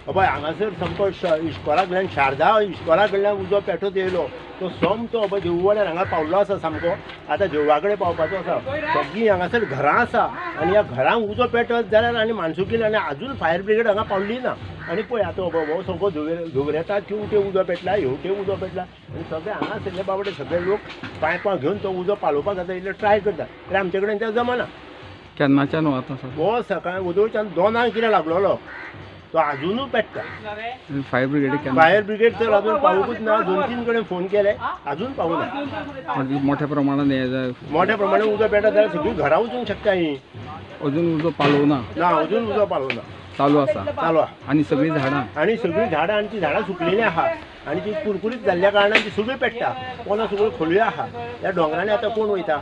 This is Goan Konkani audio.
अबय हांगासर सामको इश्कोला कडल्यान, शारदा इश्कोला कडल्यान उजो पेटत येयलो. तो सोमतो अबय देवूळ हांगा पावल्लो आसा सामको. आतां देवळा कडेन पावपाचो आसा. सगळीं हांगासर घरां आसा आनी ह्या घरांक उजो पेटत जाल्यार आनी माणसुकीन आनी आजून फायर ब्रिगेड हांगा पावली ना. आनी पळय आतां हो सामको धुंवर येता, तेवटे उजो पेटला, हेवटे उजो पेटला आनी सगळे हांगासरले बाबडे सगळे लोक पायपां घेवन तो उजो पालोवपाक आतां इल्ले ट्राय करता, तरी आमचे कडेन तें जमना. केन्नाच्यान हो आतां सर? हो सकाळी वदोळच्यान 2 कितें लागलोलो, तो अजूनय पेट्टा. फायर ब्रिगेड केन्ना? फायर ब्रिगेड तर अजून पावूंकच ना. 2-3 कडेन फोन केले, अजून पावूना. मोठ्या प्रमाणात हे मोठ्या प्रमाणात उजो पेटत जाल्यार सगळीं घरां वचूंक शकता ही. अजून उजो पालोवना? ना, अजून उजो पालोवना. चालू आसा? चालू आसा. आनी सगळीं झाडां? आनी सगळीं झाडां, आनी ती झाडां सुकलेलीं आहा आनी ती कुरकुरीत जाल्ल्या कारणान ती सगळीं पेट्टा. पोना सगळ्यो खोलयो आहा. ह्या दोंगरांनी आतां कोण वयता?